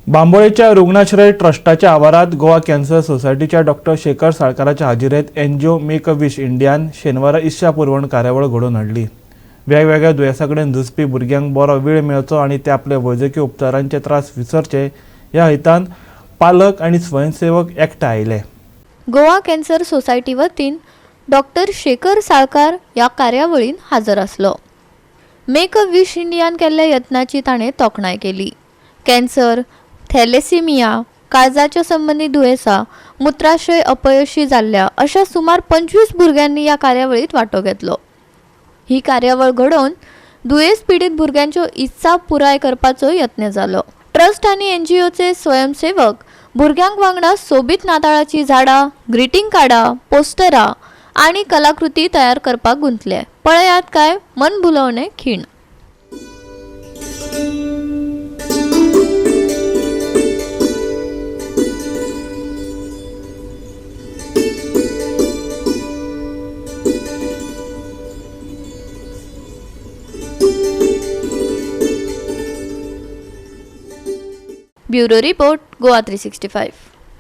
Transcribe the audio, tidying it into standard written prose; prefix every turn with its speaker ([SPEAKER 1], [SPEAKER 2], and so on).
[SPEAKER 1] बांबोळेच्या रुग्णाश्रय ट्रस्टाच्या आवारात गोवा कॅन्सर सोसायटीच्या डॉक्टर शेखर साळकाराच्या हाजिरेत एनजीओ मेक अ विश इंडियान शेनवारा इत्सा पुरवण कार्यावळ घडोवन हाडली. वेगवेगळ्या दुयेंसा कडेन झुजपी भुरग्यांक बरो वेळ मेळचो आनी ते आपले वैजकी उपचारांचे त्रास विसरचे ह्या हेतान पालक आनी स्वयंसेवक एकठांय आयले.
[SPEAKER 2] गोवा कॅन्सर सोसायटी वतीन डॉक्टर शेखर साळकार ह्या कार्यावळीन हजर आसलो. मेक अ विश इंडियान केल्ल्या यत्नाची ताणें तोखणाय केली. कॅन्सर, थॅलेसिमिया, काळजाच्या संबंदी दुयेंसां, मुत्राशय अपयशी जाल्ल्या अशा सुमार 25 भुरग्यांनी ह्या कार्यावळींत वांटो घेतलो. ही कार्यावळ घडोवन दुयेंस पिडीत भुरग्यांच्यो इत्सा पुराय करपाचो यत्न जालो. ट्रस्ट आनी एनजीओचे स्वयंसेवक भुरग्यांक वांगडा सोबीत नाताळाचीं झाडां, ग्रिटींग कार्डां, पोस्टरां आनी कलाकृती तयार करपाक गुंतले. पळयात काय मनभुलोवणे खीण. Bureau report, Goa 365.